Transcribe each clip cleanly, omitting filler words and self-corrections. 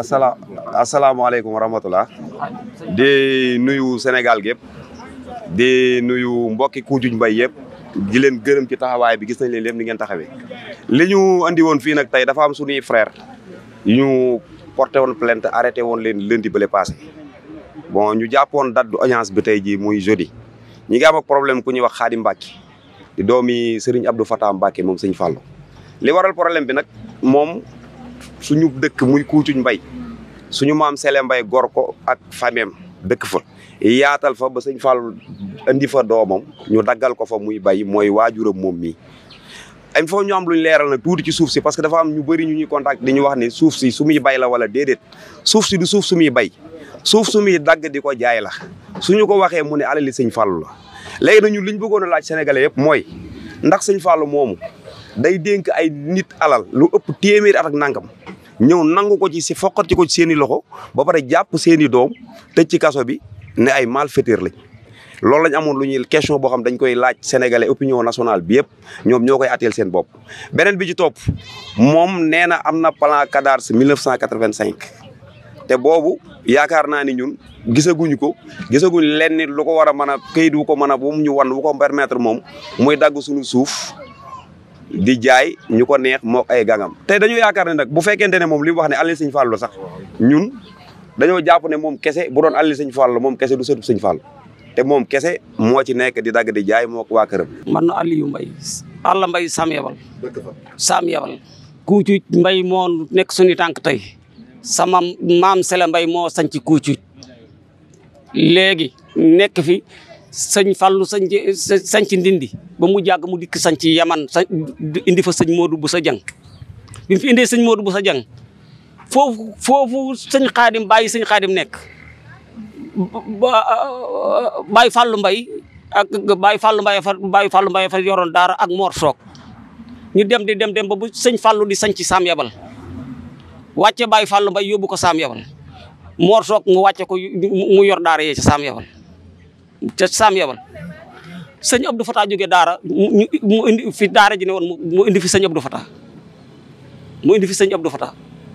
asalaamaaleykum wa rahmatulah di nuyu Sénégal gépp di nuyu mbokki Kuucuñ Mbay yëpp di leen gërëm ci taxawaay bi gis nañ leen lépp ni ngeen taxawee. li ñu andi woon fii nag tey dafa am suñuy frère yu ñu porté woon plainte arrêté woon leen lundi bële passé bon ñu jàppoon date audience bi tey jii muy jeudi ñi ngi am ak problème ku ñuy wax Xaadim Mbàkke di doomi Serigne Abdou Fatah Mbàkke moom sëñ Fallou li waral problème bi nag moom suñu dëkk muy Kuucuñ Mbay suñu maam Sele Mbay gor ko ak famem dëkk fa yaatal fa ba sëñ Fallou indi fa doomam ñu daggal ko fa muy bay mooy waajuram moom mii il faut ñu am luñ leeral nag tuuti ci suuf si parce que dafa am ñu bëri ñu ñuy contact di ñu wax ne suuf si su muy bay la wala déedéet suuf si du suuf su muy bay suuf su muy dagg di ko jaay la suñu ko waxee mu ne alali sëñ Fallou la léegi nag ñun liñ bëggoon a laaj sénégalais yëpp mooy ndax sëñ Fallou moomu day dénk ay nit alal lu ëpp téeméeri at ak nangam ñëw nangu ko ci si foqati ko ci seen i loxo ba pare jàpp seen i doom tëj ci kaso bi ne ay malfaiteurs lañ loolu lañ amoon lu ñuy question boo xam dañ koy laaj sénégalais opinion nationale bi yëpp ñoom ñoo koy atteel seen bopp. beneen bi ci topp moom nee na am na plan CADARS 1985 te boobu yaakaar naa ni ñun gisaguñu lenn nit lu ko war a mën a këyit wu ko mën a bu mu ñu wan wu ko permettre moom muy dagg suñu suuf di jaay ñu ko neex moo ay gangam. te dañoo yaakaar ne nag bu fekkente ne moom li mu wax ne alal sëñ Fallou sax ñun dañoo jàpp ne moom kese bu doon alal sëñ Fallou moom kese du sëtu sëñ Fallou te moom kese moo ci nekk di dagg di jaay moo ko waa këram. man na Aliou Mbaye Alla Mbaye Sam Yabal Sam Yabal Kuucuñ Mbay moo nekk suñu tànk tey sama maam Sele Mbay moo sanc Kuucuñ léegi nekk fi sëñ Fallou sanc Ndindi ba mu jàgg mu dikk sanc Yaman indi fa sëñ Modou Boussa Dieng bi mu fi indee sëñ Modou Boussa Dieng foofu sëñ Xaadim bàyyi sëñ Xaadim nekk Baye Fallou Mbaye ak Baye Fallou Mbaye fa yoroon daara ak Mor Soog ñu dem ba bu sëñ Fallou di sanc Sam Yabal wàcce Baye Fallou Mbaye yóbbu ko Sam Yabal Mor Soog mu wàcce ko mu yor daara yee ca Sam Yabal sëñ Abdou Fatah jógee daara mu indi fi daara ji ne woon mu indi fi sëñ Abdou Fatah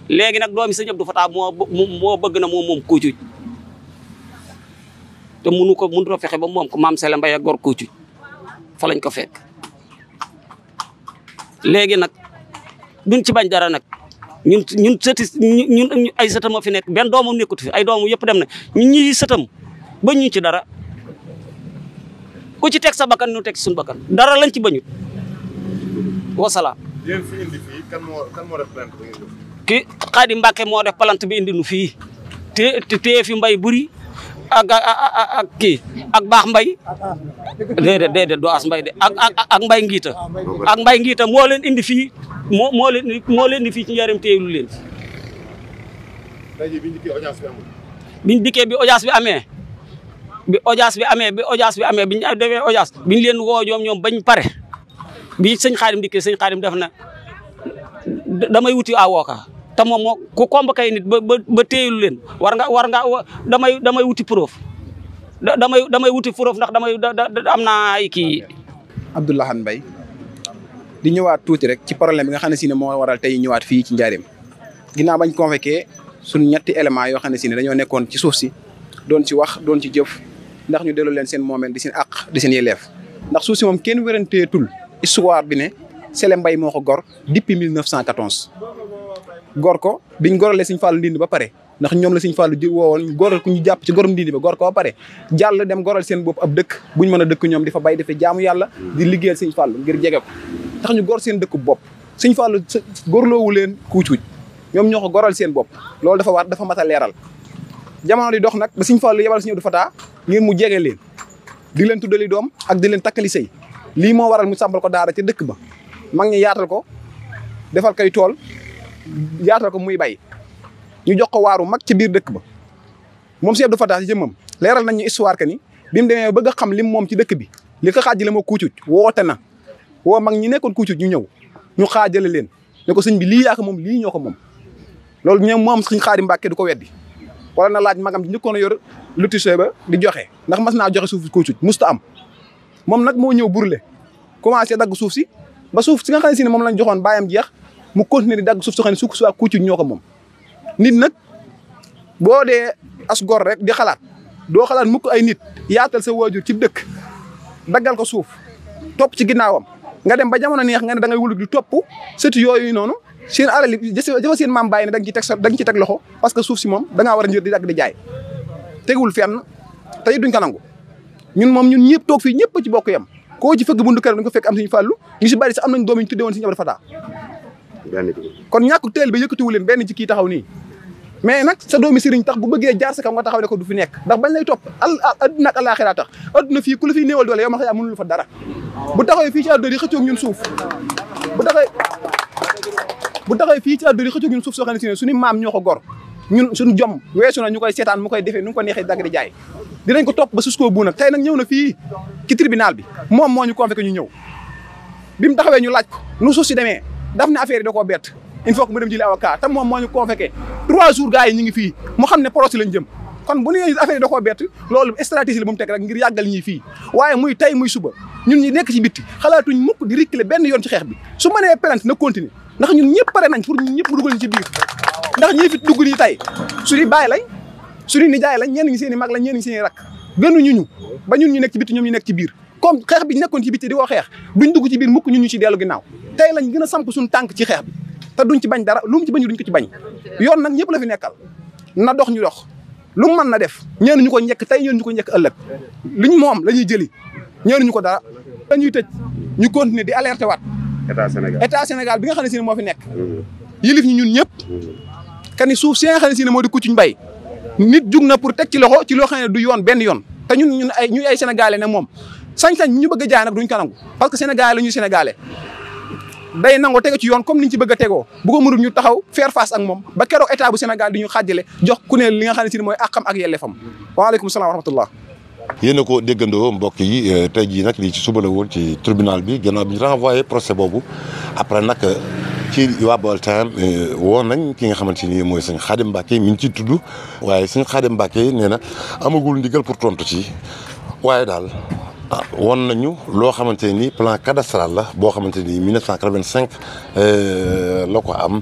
léegi nag doomi sëñ Abdou Fatah moo bëgg na moom Kuucuñ te mënut a fexe ba moom ko maam Sele Mbay ak gor Kuucuñ fa lañ ko fekk léegi nag duñ ci bañ dara nag ñun ay sëtam a fi nekk benn doomam nekkut fi ay doomam yëpp dem na ñun ñi sëtam ba ñu ci dara ku ci teg sa bakkan ñu teg suñu bakkan dara lañ ci bañut wasalaam. yéen fi indi fii kan moo def plainte bi ngeen def. kii Xaadim Mbàkke moo def plainte bi indi nu fii te fi Mbay buri ak kii ak Baax Mbay déedéet doo as Mbay de ak Mbay Ngiita ak Mbay Ngiita moo leen indi fii moo leen indi fii ci njaareem teewlu leen. tey jii biñ dikkee audience bi amul. biñ dikkee bi audience bi amee. bi audience bi amee biñ defee audience biñ leen woo ñoom bañ pare bi sëñ Xaadim dikkee sëñ Xaadim def na damay wuti avocat te moom moo ku convoqué nit ba téyelu leen war nga damay wuti preuve damay wuti preuve ndax am naa ay kii. Abdoulahan Mbaye di ñëwaat tuuti rek ci problème bi nga xam ne si ne moo waral tey ñëwaat fii ci Njaaréem ginnaaw bañ convoqué suñ ñetti éléments yoo xam ne si ne dañoo nekkoon ci suuf si doon ci wax doon ci jëf ndax ñu delloo leen seen moomeel di seen àq di seen yelleef ndax suuf si moom kenn wéranteetul histoire bi ne Sele Mbay moo ko gor depuis 1914 gor ko biñ goralee Sëñ Fallu Ndindi ba pare ndax ñoom la Sëñ Fallu woowoon goral ku ñu jàpp ci gorom Ndindi ba gor ko ba pare jàll dem goral seen bopp ab dëkk buñ mën a dëkk ñoom di fa bay dafa jaamu yàlla di liggéeyal Sëñ Fallu ngir jege ko tax ñu gor seen dëkk bopp Sëñ Fallu gorloowu leen Kuucuñ ñoom ñoo ko goral seen bopp loolu dafa mat a leeral jamono di dox nag ba Sëñ Fallu yebal Sëñ Abdou Fatah ngir mu jege leen di leen tuddali doom ak di leen takkali sëy lii moo waral mu sàmbal ko daara ca dëkk ba mag ñi yaatal ko defal koy tool yaatal ko muy bay ñu jox ko waaru mag ci biir dëkk ba moom Sëñ Abdou Fatah ci jëmmam leeral nañ ñu histoire que ni bi mu demee bëgg a xam lim moom ci dëkk bi li ko xaajale moo Kuucuñ woote na woo mag ñi nekkoon Kuucuñ ñu ñëw ñu xaajale leen ne ko sëñ bi lii yaa ko moom lii ñoo ko moom loolu ñoom moom Sëñ Xaadim Mbàkke du ko weddi wala na laaj magam di njëkkoon a yor lotissé ba di joxe ndax mas naa joxe suuf Kuucuñ musta am moom nag moo ñëw burle commencé dagg suuf si ba suuf si nga xam ne si ne moom lañ joxoon bàyyam jeex mu continuer di dagg suuf soo xam ne suuf si waa Kuucuñ ñoo ko moom nit nag boo dee as gor rek di xalaat doo xalaat mukk ay nit yaatal sa waajur ci dëkk daggal ko suuf topp ci ginnaawam nga dem ba jamono neex nga ne da ngay wulug di topp sëti yooyu noonu seen alal yi dafa seen maam bàyyi ne da nga ci teg loxo parce que suuf si moom da ngaa war a njër di dagg di jaay tegul fenn te it duñ ko nangu ñun moom ñun ñëpp toog fii ñëpp ci bokk yam koo ci fëgg bundu këram dañ ko fekk am Sëñ Fallu ñu si bari sax am nañ doom ñu tuddee woon Sëñ Abdou Fatah kon ñàkk teel bi yëkkatiwu leen benn ci kii taxaw nii mais nag sa doomi sëriñ tax bu bëggee jaar sa kaw nga taxaw ne ko du fi nekk ndax bañ lay topp adduna ak àllaaxira tax adduna fii ku la fiy néewal doole yow ma xëy mënul fa dara bu taxawee fii ci àdduna di xëccoog ñun suuf bu taxawee fii ci àdduna di xëccoog ñun suuf soo xam ne si ne suñu maam ñoo ko gor ñun suñu jom weesu na ñu koy seetaan mu koy defee nu ko neexee dagg di jaay dinañ ko topp ba suskoo bu nag tey nag ñëw na fii ci tribunal bi moom moo ñu convoqué ñu ñëw bi mu taxawee ñu laaj ko nu suuf si demee daf ne affaire yi da koo bett il faut que mu dem jëli avocat te moom moo ñu convoqué 3 jours gars yi ñu ngi fii mu xam ne procès lañ jëm kon bu ñu affaire yi da koo bett loolu stratégie la bu mu teg rek ngir yàggal ñi fii waaye muy tey muy suba ñun ñi nekk ci bitti xalaatuñ mukk di reculer benn yoon ci xeex bi su mënee plainte na continuer ndax ñun ñëpp pare nañ pour ñun ñëpp mu dugal ñu ci biir ndax ñii fi dugg nii tey suñu baay lañ suñu nijaay lañ ñenn ñi seen i mag lañ ñenn ñi seen i rakk gënuñu ñu ba ñun ñu nekk ci bitti ñoom ñu nekk ci biir comme xeex bi nekkoon ci bitti di ko xeex duñ dugg ci biir mukk ñun ñu ci dellu ginnaaw tey lañ gën a samp suñu tànk ci xeex bi te duñ ci bañ dara lu mu ci bañ duñ ko ci bañ yoon nag ñëpp la fi nekkal na dox ñu dox lu mu mën na def ñeenu ñu ko njëkk tey ñeenu ñu ko njëkk ëllëg liñ moom la ñuy jëli ñeenu ñu ko dara dañuy tëj ñu continuer di alerter waat état Sénégal bi nga xam ne si ne moo fi nekk yilif ñi ñun ñëpp kani suuf si nga xam ne si ne moo di Kuccuñ Mbay nit jug na pour teg ci loxo ci loo xam ne du yoon benn yoon te ñun ay sénégalais ne moom sañ-sañ ñu bëgg a jaay nag duñ ko nangu parce que sénégalais la ñuy sénégalais day nangoo tege ci yoon comme niñ ci bëgg a tegoo bu ko mënul ñu taxaw faire face ak moom ba keroog état bu Sénégal di ñu xàjjale jox ku ne li nga xam ne si ne mooy àqam ak yelleefam waaleykum salaam wa rahmatullah yéen a ko déggandoo mbokk yi tey jii nag lii ci suba la woon ci tribunal bi gannaaw bi ñu renvoyé procès boobu après nag ci waa Baol Times woon nañ ki nga xamante ni mooy sëñ Khadim Mbacké mi ngi ciy tudd waaye sëñ Khadim Mbacké nee na amagul ndigal pour tontu ci waaye daal woon nañu loo xamante ni plan cadastral la boo xamante ni 1985 la ko am